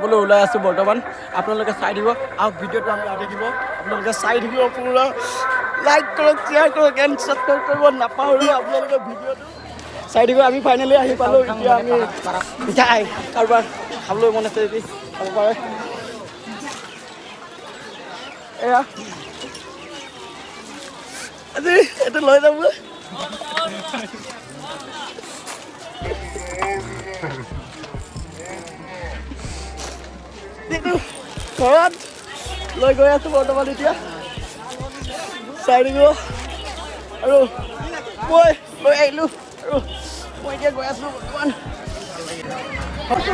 খাবলৈ ওলাই আছোঁ বৰ্তমান। আপোনালোকে চাই দিব আৰু ভিডিঅ'টো আমি থাকিব, আপোনালোকে চাই থাকিব পুৰা। লাইক কৰক, শ্বেয়াৰ কৰক এণ্ড ছাবস্ক্ৰাইব কৰিব নাপাহৰিব। আপোনালোকে ভিডিঅ'টো চাই থাকিব। আমি ফাইনেলি আহি পালোঁ। এতিয়া আমি মিঠাই কাৰোবাৰ খাবলৈ মন আছে যদি খাব পাৰে। এয়া আজি এইটো লৈ যাব। এইটো ঘৰত লৈ গৈ আছোঁ বৰ্তমান। এতিয়া চাই থাকিব। আৰু মই লৈ আহিলোঁ আৰু মই এতিয়া গৈ আছোঁ বৰ্তমান।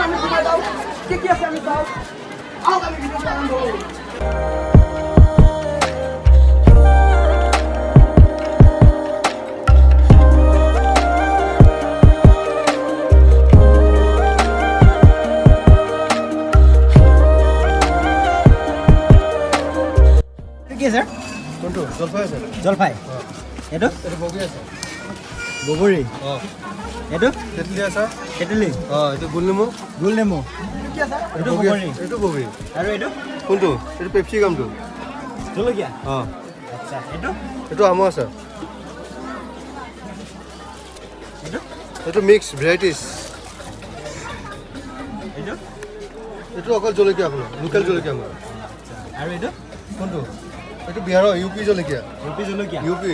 আমি সোমাই যাওঁ, কি কি আছে আমি চাওঁ। আহক, আমি ভিডিঅ'টো আৰম্ভ কৰোঁ। কি আছে? কোনটো? জলফাই আছে। জলফাই। এইটো? এইটো বগৰী আছে। বগৰী। অঁ। এইটো? তেতেলী আছে। তেতেলী। অঁ, এইটো গোল নেমু। গোল নেমু। কি আছে? এইটো বগৰী। বগৰী। এইটো বগৰী। আৰু এইটো? কোনটো? এইটো পেপচিকামটো। জলকীয়া। অঁ। আচ্ছা, এইটো? এইটো আমৰ আছে। এইটো? এইটো মিক্স ভেৰাইটিজ। এইটো? এইটো অকল জলকীয়া, আপোনাৰ লোকেল জলকীয়া আমাৰ। আচ্ছা, আৰু এইটো? কোনটো? এইটো বিহাৰৰ ইউ পি জলকীয়া। ইউ পি জলকীয়া। U P.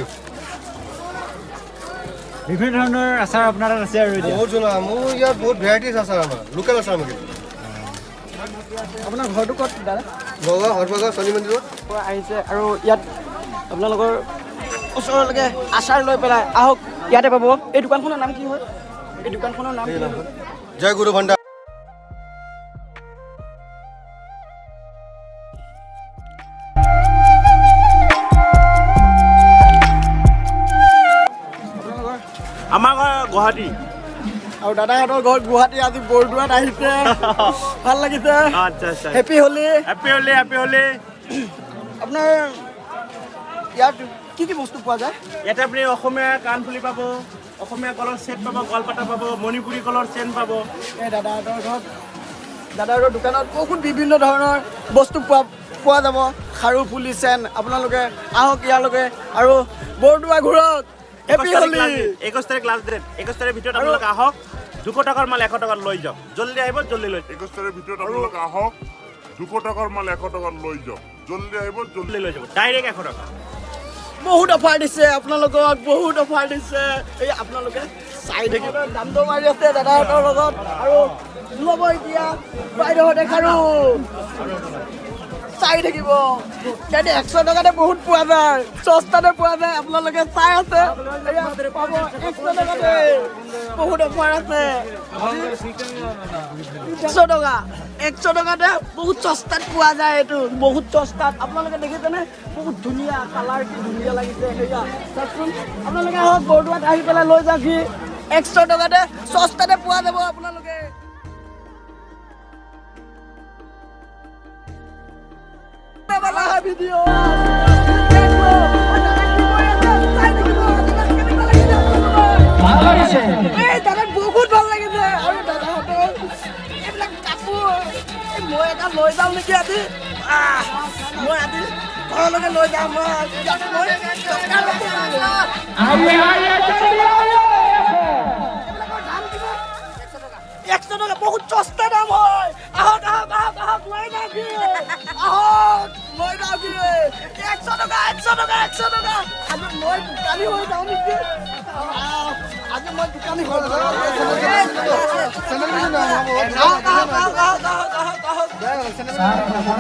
বিভিন্ন ধৰণৰ আচাৰ আপোনাৰ তাত আছে আৰু এতিয়া? বহুত জ্বলা। মোৰ ইয়াত বহুত ভেৰাইটিজ আচাৰ, আমাৰ লোকেল আচাৰ আমাৰ। আপোনাৰ ঘৰটো ক'ত দাদা? নগাঁও হৰভাগা শনি মন্দিৰত। পৰা আহিছে আৰু ইয়াত আপোনালোকৰ ওচৰলৈকে আচাৰ লৈ পেলাই আহক, ইয়াতে পাব। এই দোকানখনৰ নাম কি হয়? এই দোকানখনৰ নাম কি হয়? জয় গুৰু ভাণ্ডাৰ। আপোনালোকৰ? আমাৰ ঘৰ গুৱাহাটী। আৰু দাদাহঁতৰ ঘৰ গুৱাহাটী, আজি বৰদোৱাত আহিছে, ভাল লাগিছে। আচ্ছা আচ্ছা। Happy Holi. Happy Holi, happy Holi. আপোনাৰ ইয়াত কি কি বস্তু পোৱা যায়? ইয়াতে আপুনি অসমীয়া কাণফুলি পাব, অসমীয়া গলৰ চেট পাব, গলপাতা পাব, মণিপুৰী গলৰ চেন পাব। এই দাদাহঁতৰ ঘৰত, দাদাহঁতৰ দোকানত বহুত বিভিন্ন ধৰণৰ বস্তু পোৱা যাব, খাৰু, ফুলি, চেন। আপোনালোকে আহক ইয়ালৈকে আৰু বৰদোৱা ঘূৰক। হেপী হোলী। 21 তাৰিখ লাষ্ট ডেট। 21 তাৰিখ ভিতৰত আপোনালোক আহক, 200 টকাৰ মাল 100 টকাত লৈ যাওক। জল্দি আহিব, জল্দি লৈ 21 তাৰিখৰ ভিতৰত আপোনালোক আহক, 200 টকাৰ মাল 100 টকাত লৈ যাওক। জল্দি আহিব, জল্দি জল্দি লৈ যাব, ডাইৰেক্ট 100 টকা। বহুত অফাৰ দিছে আপোনালোকক, বহুত অফাৰ দিছে। এই আপোনালোকে চাই থাকিব। দামটো মাৰি আছে দাদাহঁতৰ লগত আৰু ল'ব এতিয়া বাইদেউহঁতে খাৰু। চাই থাকিব। ইয়াতে 100 টকাতে বহুত পোৱা যায়, সস্তাতে পোৱা যায়। আপোনালোকে চাই আছে, এয়া পাব 100 টকাতে। বহুত অফাৰ আছে। 100 টকা, 100 টকাতে বহুত সস্তাত পোৱা যায়। এইটো বহুত সস্তাত। আপোনালোকে দেখিছেনে? বহুত ধুনীয়া কালাৰ, কি ধুনীয়া লাগিছে। সেয়া চাওকচোন। আপোনালোকে আহক বৰদোৱাত, আহি পেলাই লৈ যাওকহি। 100 টকাতে সস্তাতে পোৱা যাব আপোনালোকে। ভিডিঅ' এই দাদাক বহুত ভাল লাগিছে। আৰু দাদাহঁতৰ এইবিলাক কাপোৰ, এই মই এটা লৈ যাওঁ নেকি আজি? মই আজি ঘৰলৈকে লৈ যাম। মই মই টকা এইবিলাকৰ দাম কিমান? 100 টকা, বহুত সস্তা দাম হয়। আহক, আহক, আহক, আহক, লৈ যাওক, আহক, লৈ যাওক। 100 টকা, 100 টকা, 100 টকা। আজি মই দোকানী হৈ যাওঁ নেকি? আজি মই দোকানী হৈ যাওঁ। আহক, আহক, আহক, আহক, আহক, আহক, আহক,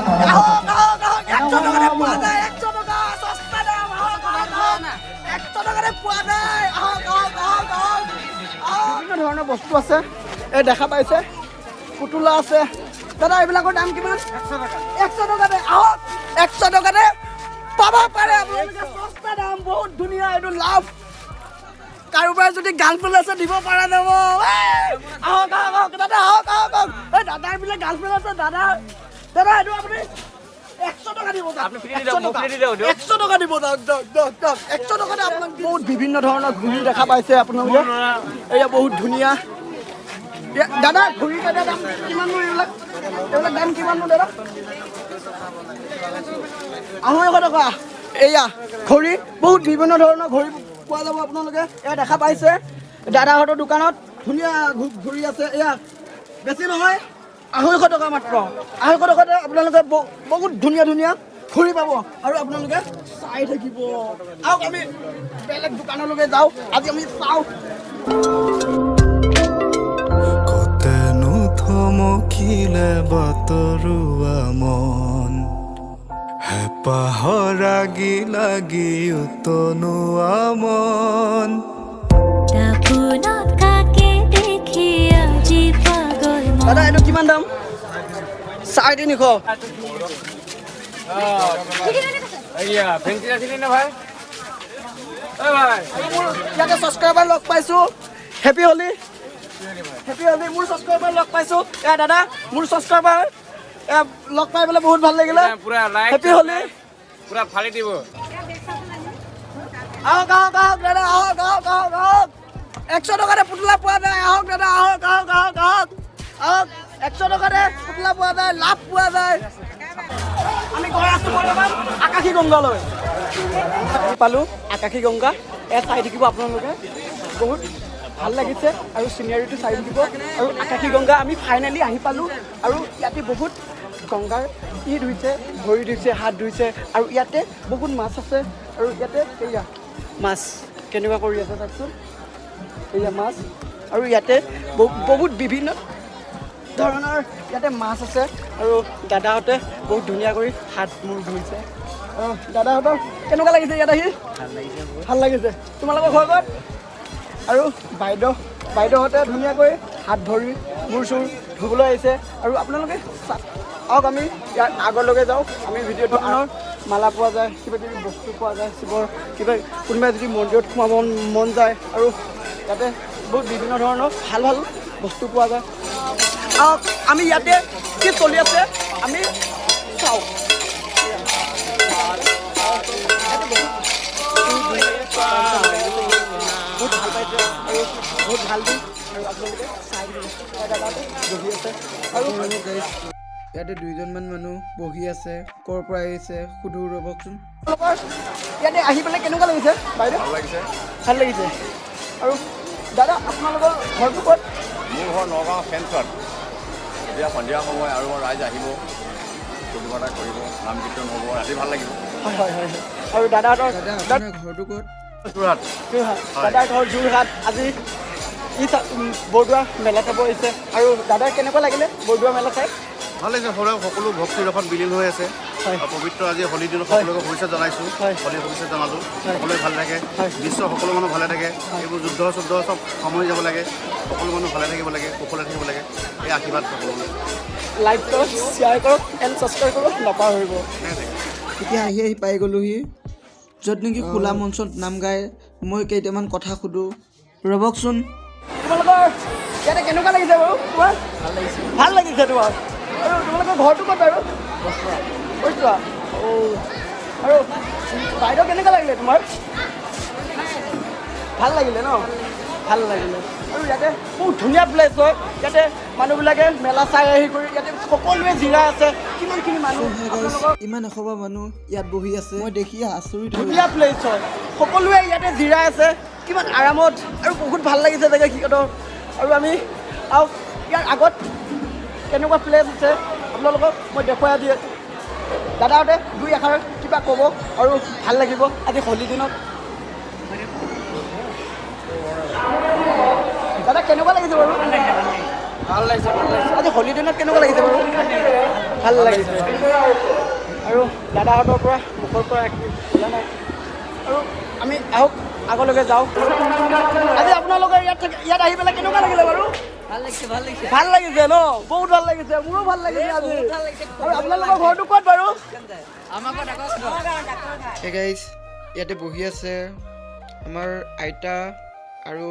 আহক, আহক, আহক। 100 টকাতে পোৱা যায়, 100 টকা, সস্তা দাম। আহক, আহক, আহক, 100 টকাতে পোৱা যায়। আহক, আহক, আহক, আহক, আহক। বিভিন্ন ধৰণৰ বস্তু আছে, এই দেখা পাইছে। পুতলা আছে। দাদা, এইবিলাকৰ দাম কিমান? 100 টকা। 100 টকাতে আহক, 100 টকাতে পাব পাৰে আপোনালোকে। সস্তা দাম, বহুত ধুনীয়া। এইটো লাভ কাৰোবাৰ যদি গাৰ্লফ্ৰেণ্ড আছে, দিব পৰা যাব। এই, আহক, আহক, আহক দাদা, আহক, আহক, আহক। এই দাদাৰ বোলে গাৰ্লফ্ৰেণ্ড আছে। দাদা, দাদা, এইটো আপুনি 100 টকা দিব। 100 টকা, 100 টকা দিব। যাওক, যাওক, যাওক, যাওক। 100 টকাতে আপোনাক। বহুত বিভিন্ন ধৰণৰ ঘড়ী দেখা পাইছে আপোনালোকে। এয়া বহুত ধুনীয়া। দাদা, ঘড়ী দাদা দাম কিমাননো? এইবিলাক দাম কিমাননো দাদা? 250 টকা। এয়া ঘড়ী, বহুত বিভিন্ন ধৰণৰ ঘড়ী পোৱা যাব। আপোনালোকে এয়া দেখা পাইছে, দাদাহঁতৰ দোকানত ধুনীয়া ঘড়ী আছে। এয়া বেছি নহয়, 250 টকা মাত্ৰ। 250 টকাতে আপোনালোকে বহুত ধুনীয়া ধুনীয়া ঘড়ী পাব আৰু আপোনালোকে চাই থাকিব। আৰু আমি বেলেগ দোকানলৈকে যাওঁ, আজি আমি চাওঁ। কতেনো থমকিলে বাটৰুৱা মন, হেঁপাহৰ ৰাগি লাগি উতনুৱা মন। দাপোনত কাকে দেখি আজি পাগল মন? দাদা, এইটো কিমান দাম? 350। ফেঞ্চি আছিলি নে ভাই? ঐ ভাই। মোৰ ইয়াতে ছাবস্ক্ৰাইবাৰ লগ পাইছোঁ। Happy Holi, happy Holi. মোৰ ছাবস্ক্ৰাইবাৰ লগ পাইছোঁ। এ দাদা, মোৰ ছাবস্ক্ৰাইবাৰ এ লগ পাই পেলাই বহুত ভাল লাগিলে। পুৰা লাইক। হেপী হোলী। পুৰা ফালি দিব। আহক, আহক, আহক দাদা, আহক, আহক, আহক, আহক। 100 টকাতে পুতলা পোৱা যায়। আহক দাদা, আহক, আহক, আহক, আহক, আহক। 100 টকাতে পুতলা পোৱা যায়, লাভ পোৱা যায়। আমি গৈ আছোঁ বৰ্তমান আকাশী গংগালৈ। পালোঁ আকাশী গংগা। এয়া চাই থাকিব আপোনালোকে, বহুত ভাল লাগিছে আৰু চিনাৰীটো চাই থাকিব। আৰু আকাশী গংগা আমি ফাইনেলি আহি পালোঁ আৰু ইয়াতে বহুত গংগাৰ ই ধুইছে, ভৰি ধুইছে, হাত ধুইছে আৰু ইয়াতে বহুত মাছ আছে। আৰু ইয়াতে এইয়া মাছ কেনেকুৱা কৰি আছে চাওকচোন। এয়া মাছ আৰু ইয়াতে বহুত বিভিন্ন ধৰণৰ ইয়াতে মাছ আছে আৰু দাদাহঁতে বহুত ধুনীয়া কৰি হাত মূৰ ধুইছে। আৰু দাদাহঁতৰ কেনেকুৱা লাগিছে ইয়াত আহি? ভাল লাগিছে। তোমালোকৰ ঘৰ ক'ত? আৰু বাইদেউহঁতে ধুনীয়াকৈ হাত ভৰি মূৰ চুৰ ধুবলৈ আহিছে। আৰু আপোনালোকে আহক, আমি ইয়াৰ আগলৈকে যাওঁ। আমি ভিডিঅ'টো আনৰ মালা পোৱা যায়, কিবা কিবি বস্তু পোৱা যায়, শিৱৰ কিবা, কোনোবাই যদি মন্দিৰত সোমাব মন যায় আৰু ইয়াতে বহুত বিভিন্ন ধৰণৰ ভাল ভাল বস্তু পোৱা যায়। আহক, আমি ইয়াতে কি চলি আছে আমি চাওঁ। ইয়াতে বহুত বহুত ভাল পাইছে আৰু বহুত ভাল দিন আৰু আপোনালোকে চাই দিব। দাদাহঁতে বহি আছে আৰু ইয়াতে দুইজনমান মানুহ বহি আছে। ক'ৰ পৰা আহিছে সুধো ৰ'বকচোন। আপোনালোকৰ ইয়াতে আহি পেলাই কেনেকুৱা লাগিছে বাইদেউ? ভাল লাগিছে। ভাল লাগিছে। আৰু দাদা, আপোনালোকৰ ঘৰটো ক'ত? মোৰ ঘৰ নগাঁও ফেনচত। এতিয়া সন্ধিয়া সময় আৰু ৰাইজ আহিব, ফূৰ্তি ফাৰ্তা কৰিব, নাম কীৰ্তন হ'ব, ৰাতি ভাল লাগিব। হয়, আৰু দাদাহঁতৰ দাদা, আপোনাৰ ঘৰটো ক'ত? যোৰহাট। যোৰহাট। হয়। দাদাৰ ঘৰ যোৰহাট। আজি ই বৰদোৱা মেলা চাব আহিছে। আৰু দাদাৰ কেনেকুৱা লাগিলে বৰদোৱা মেলা চাই? ভাল লাগিছে। সদায় সকলো ভক্তি ৰসত বিলীন হৈ আছে। আৰু পবিত্ৰ আজি হোলী দিনত সকলোকে শুভেচ্ছা জনাইছোঁ। হোলী শুভেচ্ছা জনালোঁ। সকলোৱে ভালে থাকে, বিশ্বৰ সকলো মানুহ ভালে থাকে। এইবোৰ যুদ্ধ চুদ্ধ চব সামৰি যাব লাগে, সকলো মানুহ ভালে থাকিব লাগে, কুশলে থাকিব লাগে। এই আশীৰ্বাদ সকলোলৈ। লাইক কৰক, শ্বেয়াৰ কৰক এণ্ড ছাবস্ক্ৰাইব কৰক, নাপাহৰিব। এতিয়া আহি আহি পাই গ'লোহি য'ত নেকি খোলা মঞ্চত নাম গায়। মই কেইটামান কথা সুধোঁ ৰ'বকচোন। তোমালোকৰ ইয়াতে কেনেকুৱা লাগিছে বাৰু? তোমাৰ ভাল লাগিছে? ভাল লাগিছে তোমাৰ। আৰু তোমালোকৰ ঘৰটো ক'ত বাৰু? কৈছোৱা। অ' আৰু বাইদেউ, কেনেকুৱা লাগিলে তোমাৰ? ভাল লাগিলে ন? ভাল লাগিলে। আৰু ইয়াতে বহুত ধুনীয়া প্লেচ হয়। ইয়াতে মানুহবিলাকে মেলা চাই আহি কৰি ইয়াতে সকলোৱে জিৰাই আছে। কিমানখিনি মানুহ আপোনালোকৰ। ইমান এসোপা মানুহ ইয়াত বহি আছে, মই দেখি আচৰিত হৈ ধুনীয়া প্লেচ হয়। সকলোৱে ইয়াতে জিৰাই আছে কিমান আৰামত আৰু বহুত ভাল লাগিছে চাগে সিহঁতৰ। আৰু আমি আৰু ইয়াৰ আগত কেনেকুৱা প্লেচ আছে আপোনালোকক মই দেখুৱাই দি আছোঁ। দাদাহঁতে দুই এষাৰ কিবা ক'ব আৰু ভাল লাগিব আজি হোলী দিনত। দাদা, কেনেকুৱা লাগিছে বাৰু? ভাল লাগিছে, ভাল লাগিছে। আজি হোলী দিনত কেনেকুৱা লাগিছে বাৰু? ভাল লাগিছে। আৰু দাদাহঁতৰ পৰা মুখৰ পৰা একো ওলা নাই। আৰু আমি আহক, আগলৈকে যাওঁ। আজি আপোনালোকৰ ইয়াত থাকি, ইয়াত আহি পেলাই কেনেকুৱা লাগিলে বাৰু? ভাল লাগিছে, ভাল লাগিছে। ভাল লাগিছে ন? বহুত ভাল লাগিছে। মোৰো ভাল লাগিছে আজি। বহুত ভাল লাগিছে। আৰু আপোনালোকৰ ঘৰটো ক'ত বাৰু? আমাৰ ঘৰ ডাকৰ। হে গাইজ, ইয়াতে বহি আছে আমাৰ আইতা আৰু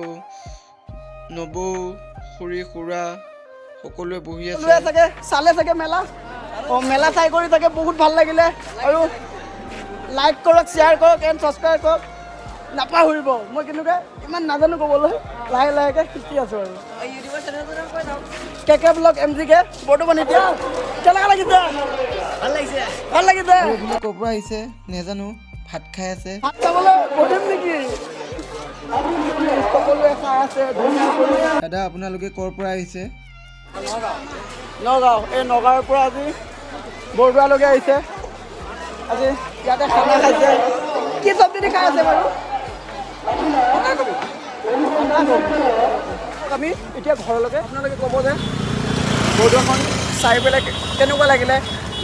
নবৌ, খুৰী, খুৰা সকলোৱে বহি আছে। সকলোৱে চাগে চালে চাগে মেলা। অঁ, মেলা চাই কৰি চাগে বহুত ভাল লাগিলে। আৰু লাইক কৰক, শ্বেয়াৰ কৰক এণ্ড ছাবস্ক্ৰাইব কৰক, নাপাহৰিব। মই কেনেকুৱা ইমান নাজানো ক'বলৈ, লাহে লাহেকৈ শিকি আছোঁ আৰু। ইউটিউবৰ চেনেলটোৰ নাম কৈ যাওক। কে কে ব্লগ এম জি কে। বৰ্তমান এতিয়া কেনেকুৱা লাগিছে? ভাল লাগিছে। ভাল লাগিছে। আৰু এইফালে ক'ৰ পৰা আহিছে নেজানো, ভাত খাই আছে। ভাত খাবলৈ বহিম নেকি? সকলোৱে খাই আছে ধুনীয়াকৈ। দাদা, আপোনালোকে ক'ৰ পৰা আহিছে? নগাঁও। এই নগাঁৱৰ পৰা আজি বৰদোৱালৈকে আহিছে। আজি ইয়াতে খানা খাইছে। কি চব্জি দি খাই আছে বাৰু? বন্ধাকবি। আমি এতিয়া ঘৰলৈকে। আপোনালোকে ক'ব যে বৰদোৱাখন চাই পেলাই কেনেকুৱা লাগিলে।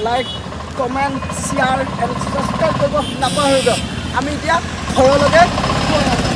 Like, comment, share and subscribe কৰিব নাপাহৰিব। আমি এতিয়া ঘৰলৈকে গৈ আছোঁ।